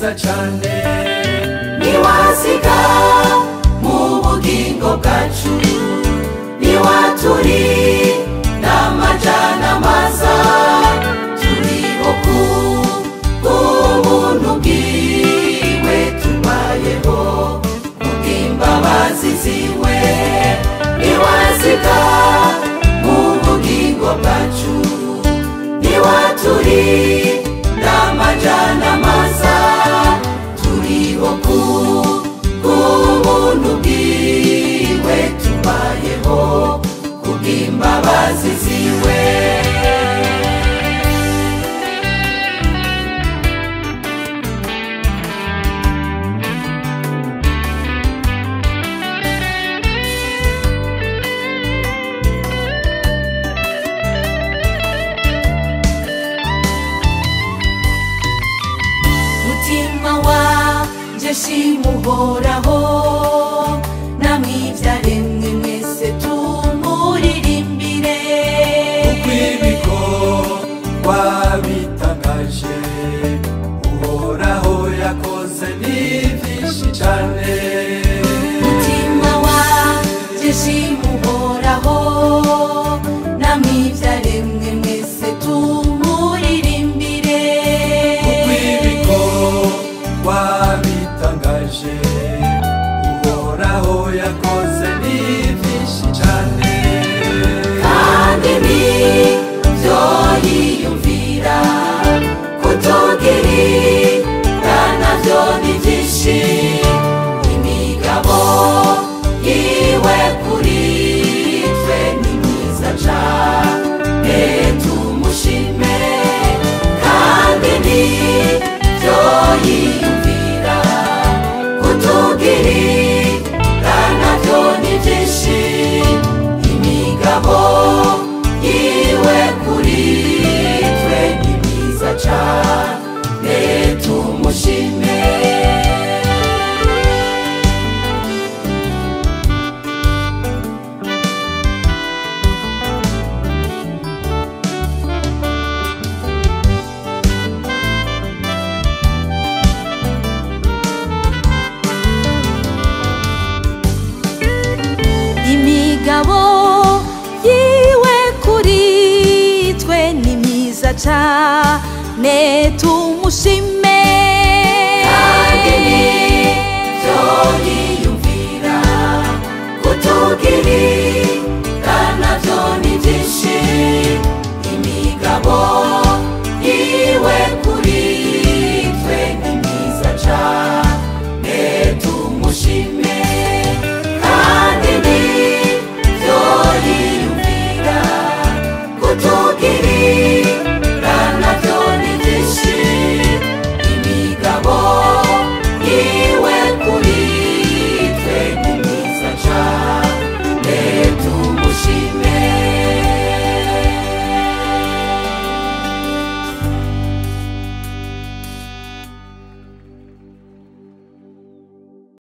mwiza cyane. Niwasiga mu bugingo bwacu, niwaturi n'amajana maza, turiho ku bw'ubuntu bwiwe, tubayeho kubw'imbabazi ziwe. Niwasiga mu bugingo bwacu, niwaturi n'amajana maza, turiho ku bw'ubuntu bwiwe, tubayeho kubw'imbabazi ziwe. Mutima wanje shima Uhoraho, namwe ivyaremwe mwese tumuririmbire. Kuko ibikorwa bitangaje Uhoraho yakoze ni byinshi cyane. Mutima wanje shima Uhoraho, namwe ivyaremwe mwese tumuririmbire. Kuko ibikorwa bitangaje Uhoraho yakoze ni byinshi cyane. Kandi nivyo yiyumvira kutugirira navyo ni byinshi, imigabo yiwe kuri twe ni myiza cane, tumushime. Kandi nivyo yiyumvira kutugirira navyo ni byinshi, imigabo yiwe kuri twe ni myiza cane, tumushime. Imigabo yiwe kuri twe ni myiza cane, tumushime. Kandi nivyo yiyumvira kutugirira navyo ni byinshi, imigabo yiwe kuri twe ni myiza cane, tumushime. Kandi nivyo yiyumvira kutugirira navyo ni byinshi, imigabo yiwe